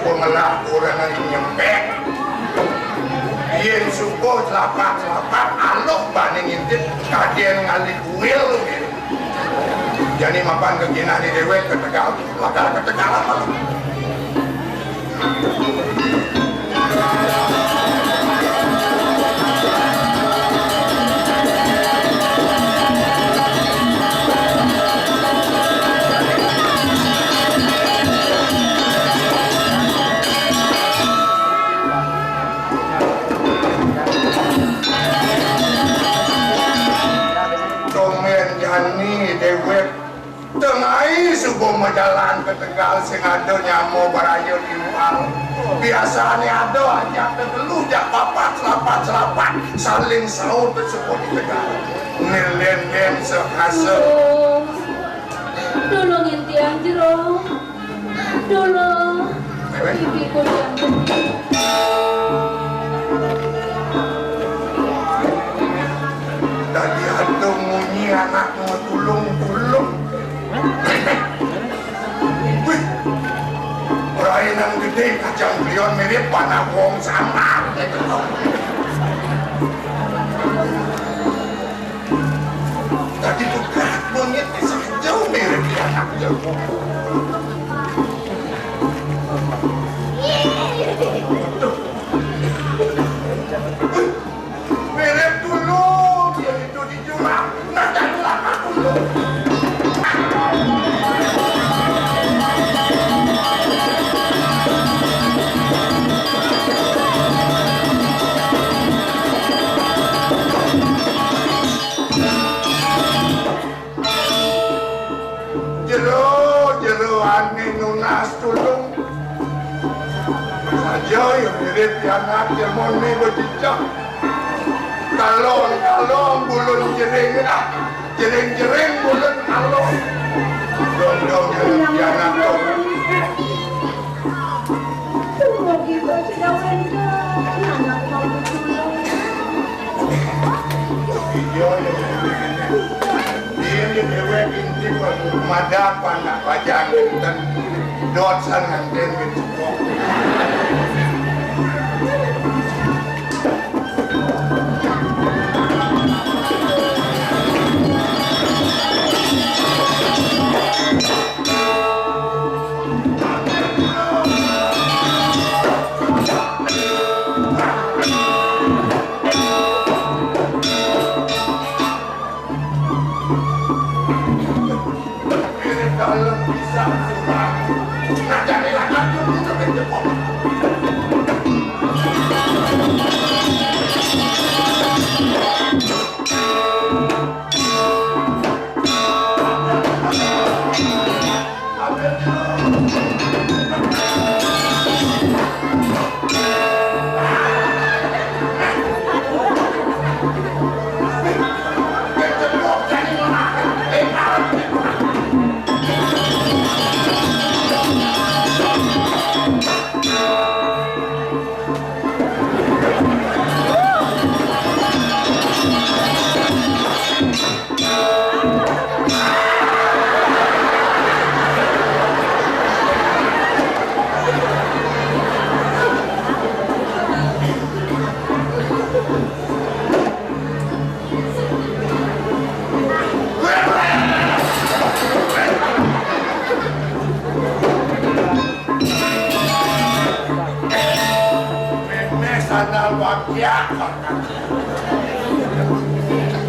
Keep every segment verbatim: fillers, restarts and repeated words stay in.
Melah kurang nyempek. Yén subuh selapat-selapat, aluk bani ngintip, kadén ngalih kuil. Jani mapan kekinahné déwék ka tegal, lakar ka tegal apa? Tumbén jani déwék tengahé suba majalan ka tegal sing ada nyama baraya timpal. Biasané ada ajak teteluh jak papat selapat-selapat saling saut suba di tegal. Nilén-lén sekasa. Duh. Duh, ngintiang jero. Duh. Mewek. Pipiku diang. Dadi ada munyi anak tulung-tulung. Wih, rainan gedé kacang prion mirip anak wong samar. Dadi tugas monyet saja mirip anak jago. Wih, Mirip dulu, dia itu di jurang. Nah, carilah aku dulu. Jero, jero ané nunas tulung. Saja ya mirip pianak, ya moné becicak. Kalong-kalong bulun jering, ah, jering-jering bulun kalong. Dong, dong, mirip pianak, dong. Tunggu gitu, sudah wénten. Anak mau tulung. Iya, iya, iya. Iya, iya, déwék inti, Pak. Madak, Pak, nak pajang, enten. Dot, san, nganten, gitu. Mémé sandal bagja.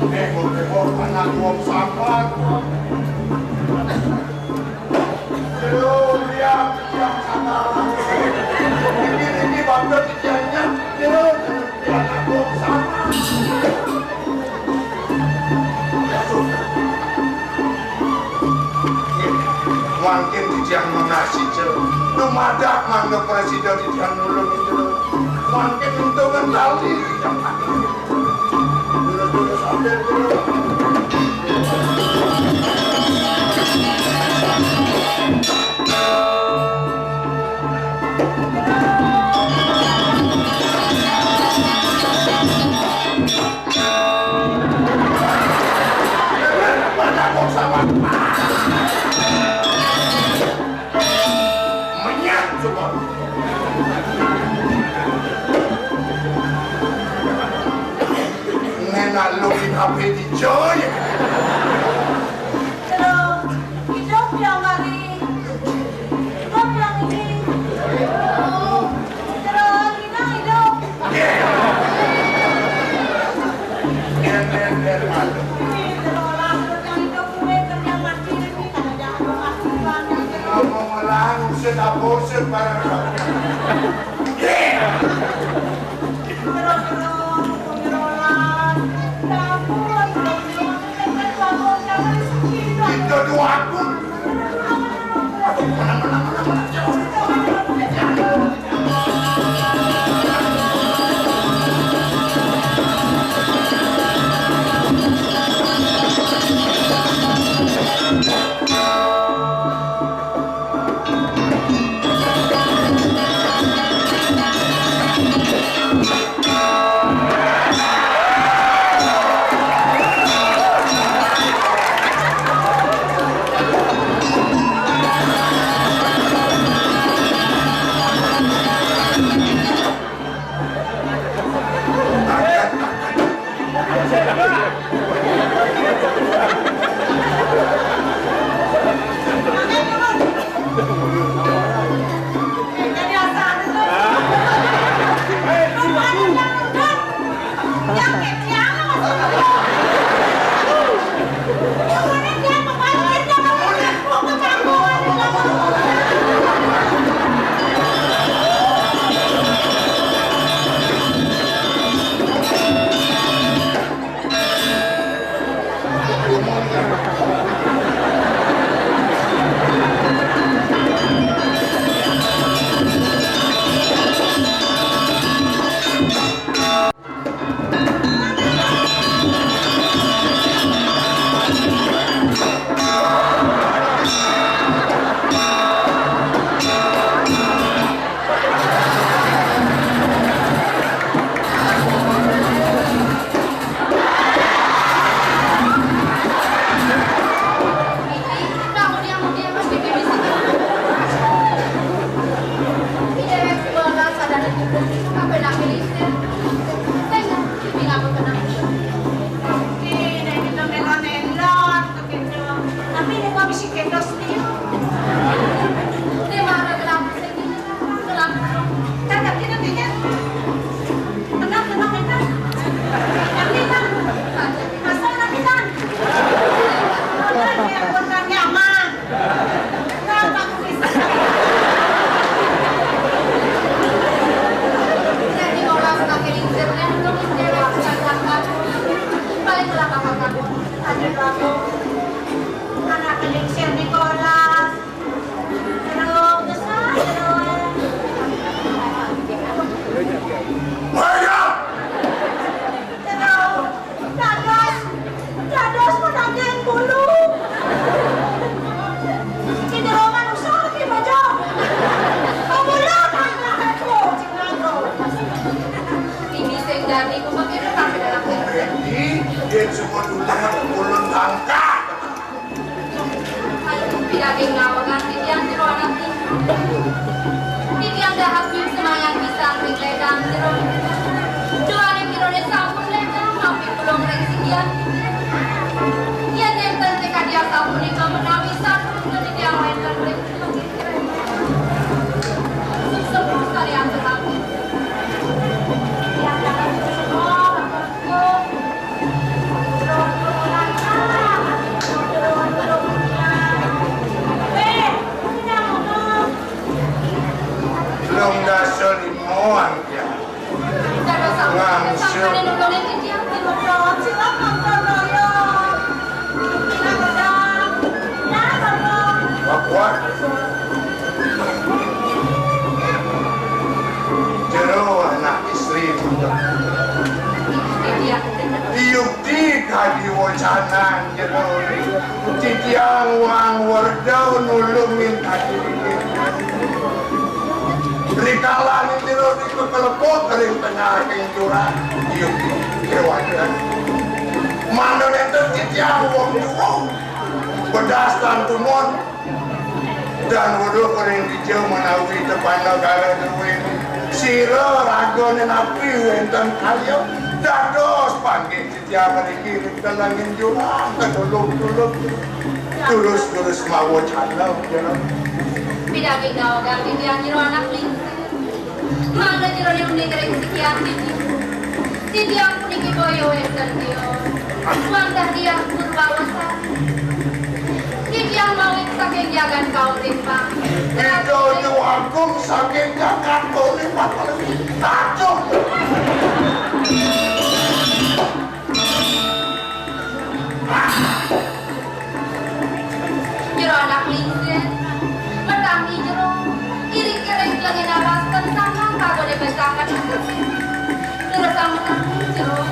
Nengok-nengok anak wong sambat. Jero, liang, liang, sandal. Iki, iki, bangga, iki, anyar. Jero, jero, anak wong sambat. Mangkin titiang nunas, Cil. Dumadak mangda prasida titiang nulung, Cil. Mangkin untungan tali titiang. Terus, terus, ambil, terus. Menyat semua. Wayah! Dados, dados pedagang bulu. Di jero manusa ki bojo. Pemula tangkah aku, cing aku. Ini sing dadi ku makin sampai dalam. Jadi, dia semua dunia ulun tangkah. Pidaging ngawegang titiang jero anak tingkah. Titiang dahak nyungsumang yang pisan ring ledang jero. Duaning jerone sampun ledang mampir pulung ring sisian. Yen nenten tekadi asapunika menawi sampun titiang wenten ring Sepuh sekalian tetapi. Titiang dahak nyungsumang. Telung dasa lima angkian. Ngangsul. Pakuat. Jero anak istri. Yukti kadi wacanan jero. Titiang wang werda nulungin kadi. Rikalaning jero dikekelepuk ring tengahing jurang. Yukti kewajan. Mangda nenten titiang wong juwung. Bedas tan tumon. Dan weruh ring dija menawi tepana kala druene. Sira ragane napi wenten kaya dados panggih titiang mriki ring telenging jurang, ketulung-tulung. Terus-terus mawa cana, ya. Pidaging ngawegang titiang jero anak lingsir. Mangda jerone uning ring sikian titiang. Titiang puniki boya wenten tios. Wantah tiang Purwawasari. Titiang mawit saking jagat Kauripan. Ida Dewa Agung saking jagat Kauripan. Aduh. Jero anak lingsir, matangi jero, iring-iring lengen alas tentang kagone besanget. Terus sama jero.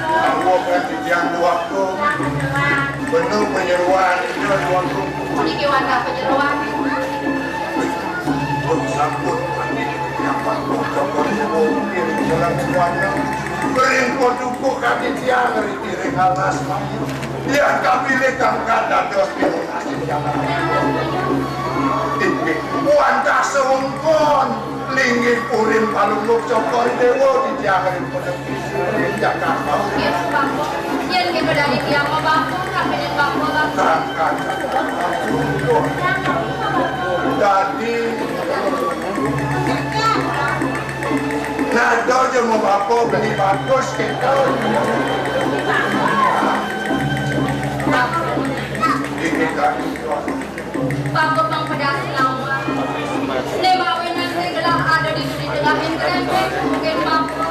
Aku kan titiang duwaktu. Bener penyeruan itu duwaktu. Puniki wantah penyeruan. Pun sampun mandi, nyapa kocokon mungkin jalan kuana. Bering koduku kaki tiang, ring alas mandi. Dia kapilih kangkat dados pinunas jalan. Inggih, wantah sewengkon, linggih purin palungguh Cokor Dewa di tiang ring Jakarta. Yen bangku, yen kita dari tiang bangku, sampai di bangku lah. Kangkat. Dadi, nado aja mau bapa beli bagus kita. Ini kan. Bapa pang pedas lawan. Lima wenang teh gelah ada di, di tengah internet, mungkin bapa.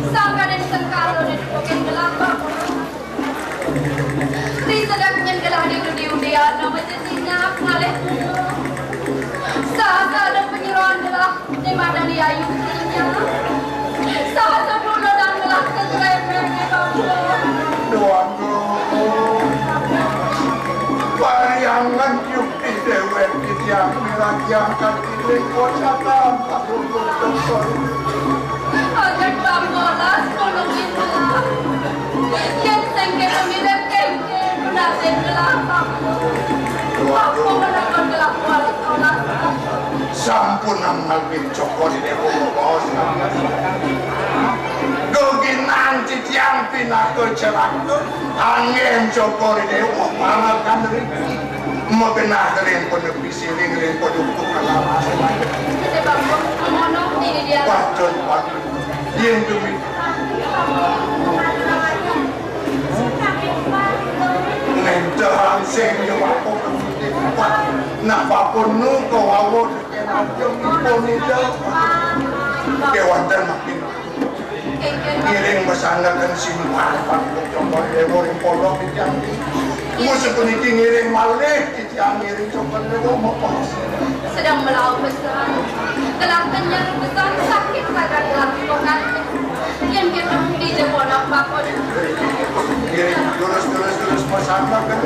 Sangka dan sengkala di mungkin gelah bapa. Risedak nyen gelah di dudi udian, nama jejinyak ngalih bunga. Sahasa ada penyuluhan gelah, di madani ayu tinya. Sahasa dulu dan gelah kegremeng, Bapa. Duh, aduh. Pariangan yukti dewek titiang miragiang katiling kocatan, Pak Guru Doktor. Ajar pambalas, tulunginlah. Yen sengke pemilih kengke, penasin gelah aku. Aku menakon gelah kuali kolas. Sampun amal bin Cokor Dewa bos. Geginan titiang pinaka celaka. Anggen Cokor Dewa pangakan riki. Magenah ring penepi siring ring padukuh kalawas. Sebab ngono dini dia. Patut, patut. Yen demi. Ngentehang sing ya bapa. Nah, bapa nu kawawa deken aja ngipun ida. Kewanten makin. Ngiring masangaken sinuman, Pak Cokor Dewa ring pondok titiang. Musuh puniki ngiring malih titiang ngiring Cokor Dewa mepos. Sedang melaut besar, telah kenyang besar, sakit Yen ke kam di je bona pa ko. Ye, durus, durus, durus, masalah kan.